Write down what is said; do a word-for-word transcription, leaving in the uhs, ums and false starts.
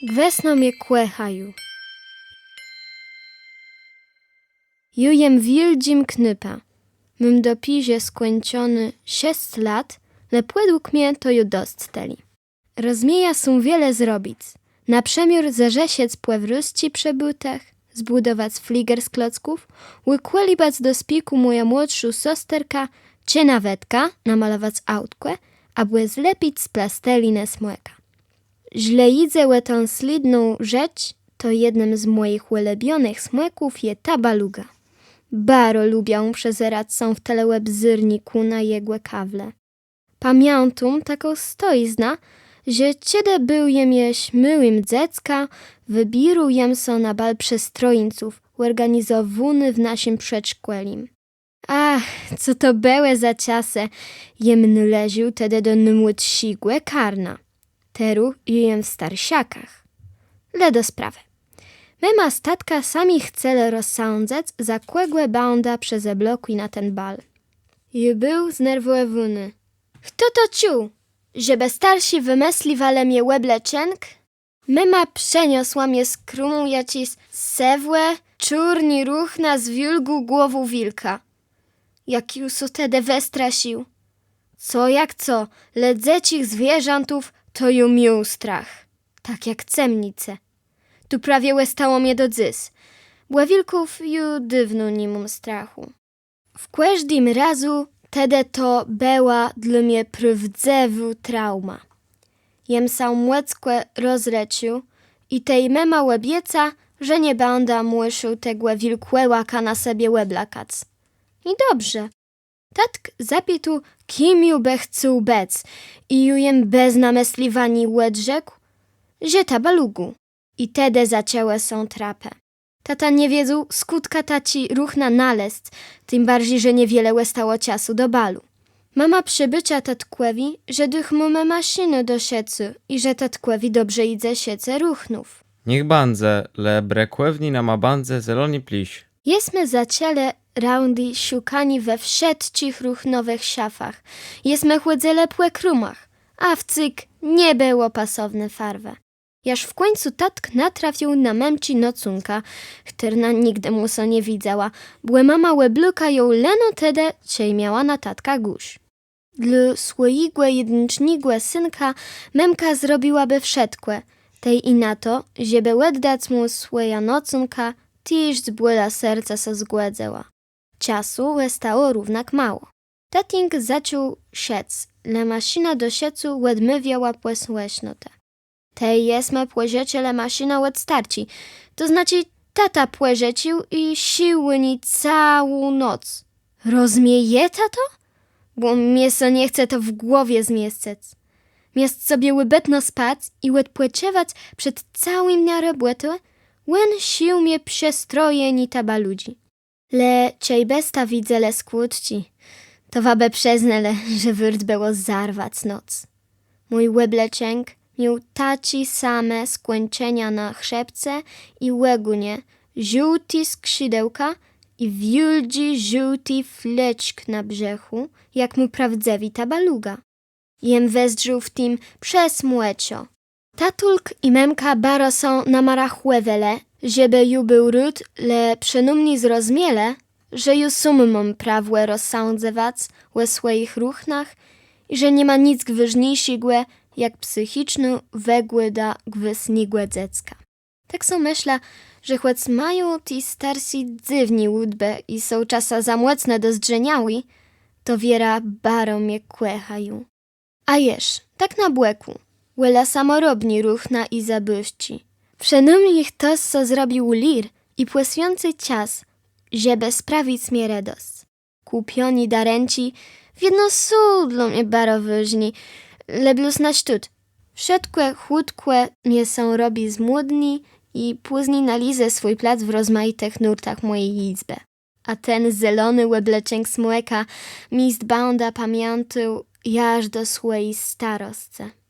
Gwësno mie kòchają. Ju jem wiôldżim knôpã. Móm dopiérze skùńczoné szesc lat, le pòdług mie to ju dosc tëli. Rozmiejã sóm wiele zrobic. Na przëmiôr zarzeszëc pòwrózczi przë bótach, zbùdowac fliger z klocków, ùkòlibac do spikù mòjã młodszą sosterkã, czë nawetka namalowac autkò, abò zlepic z plastelinë smòka. Żlë jidze ò tã slédną rzecz, to jednym z mòjich ùlubionëch smòków je Tabaluga. Baro lubiã przezerac sã w teleòbzérnikù na jegò kawle. Pamiãtóm taką stojiznã, że czedë béł jem jesz môłim dzeckã, wëbiérôł jem sã na bal przestrojińców, òrganizowóny w naszim przedszkòlim. Ach, co to bëłë za czasë! Jem nôleżôł tedë do nômłodszégò karna. Terô ju jem w starszakach. Le do sprawë. Mëma z tatkã sami chcelë rozsądzëc, za kògò bãdã przezeblokłi na ten bal. Jô béł znerwòwóny. Chto to czuł, żebë starszi wëmësliwelë mie òbleczënk? Mëma przëniosła mie z krómù jaczés sëwò-czôrné ruchna z wiôlgą głową wilka. Jak jô sã tedë wëstrasził. Co jak co, le dzëczich zwierzãtów to jô miôł strach. Tak jak cemnicë. To prawie òstało mie do dzys. Bò wilków ju dôwno ni móm strachù. W kòżdim razu tedë to bëła dlô mie prôwdzëwô trauma. Jem sã mòckò rozrëczôł i tej mëma òbieca, że nie bãdã mùszôł tegò wilkòłaka na sebie òblakac. I dobrze. Tatk zapitôł, kim jô bë chcôł bëc, i jô jem bez namësliwaniô òdrzekł, że Tabalugą. I tedë zaczãłë sã trapë. Tata nie wiedzôł, skądka taczé ruchna nalezc, tim barżi, że niewiele òstało czasu do balu. Mama przëbôcza tatkòwi, że doch mómë maszinã do szëcô i że tatkòwi dobrze jidze szëcé ruchnów. Niech bãdze, le brëkòwny nama bãdze zelony plisz. Jesmë zaczãlë rãdë szukaniô we wszëtczich ruchnowëch szafach. Jesmë chòdzëlë pò krómach, a wcyg nie bëło pasowny farwë. Jaż w kùńcu tatk natrafił na mëmczi nocónkã, chtërna nigdë mù sã nie widzała, bò mama òblôka jã leno tedë, czej miała na tatka górz. Dlô swòjégò jedinacznégò sënka mëmka zrobiłabë wszëtkò, tej i na to, żebë òddac mù swòjã nocónkã, téż z bólã serca sã zgòdzëła. Czasu òstało równak mało. Tatink zaczął szëc, le maszina do szëcô òdmôwiała pòsłësznotë. Tej jesmë pòżëczëlë maszinã òd starczi. To znaczi, tata pòżëcził i sził ò ni całą noc. Rozmiejeta to? Bò mie sã nie chce to w głowie zmiescëc. Miast sobie òbëtno spac i òdpòcziwac przed całim dniã robòtë, òn sził mie przëstrojenié Tabaludżi. Le czejbësta widzelë skùtczi, to wa bë przëznelë, że wôrt bëło zarwac noc. Mój òbleczënk miôł taczé same skùńczenia na chrzebce i ògónie, żôłté skrzidełka i wiôldżi żôłti fleczk na brzëchù, jak mój prôwdzëwi Tabaluga. Jem wëzdrzôł w tim przesmòczo. Tatulk i mëmka baro sã namarachòwelë, żebë jô béł rôd, le przënômni zrozmielë, że jô sóm móm prawò rozsądzëwac ò swòjich ruchnach i że ni ma nick wôżniészégò jak psychicznô wëgòda gwôsnégò dzecka. Tak so mëszlã, że chòc mają ti starszi dzywné ùdbë i są czasã za mòcno dozdrzeniałi, to wierã baro mie kòchają. A jesz, tak na bòkù, wòlã samòrobné ruchna i zabôwczi. Przënômni chtos so zrobił lir i pòswiãcy czas, żebë sprawic mie redosc. Kùpioné darënczi wiedno są dlô mie baro wôżné, le blós na sztót. Wszëtkò chùtkò mie sã robi zmùdné i pózni nalezë swój plac w rozmajitëch nórtach mòji jizbë. A ten zelony òbleczënk smòka miast bãdã pamiãtôł jaż do swòji staroscë.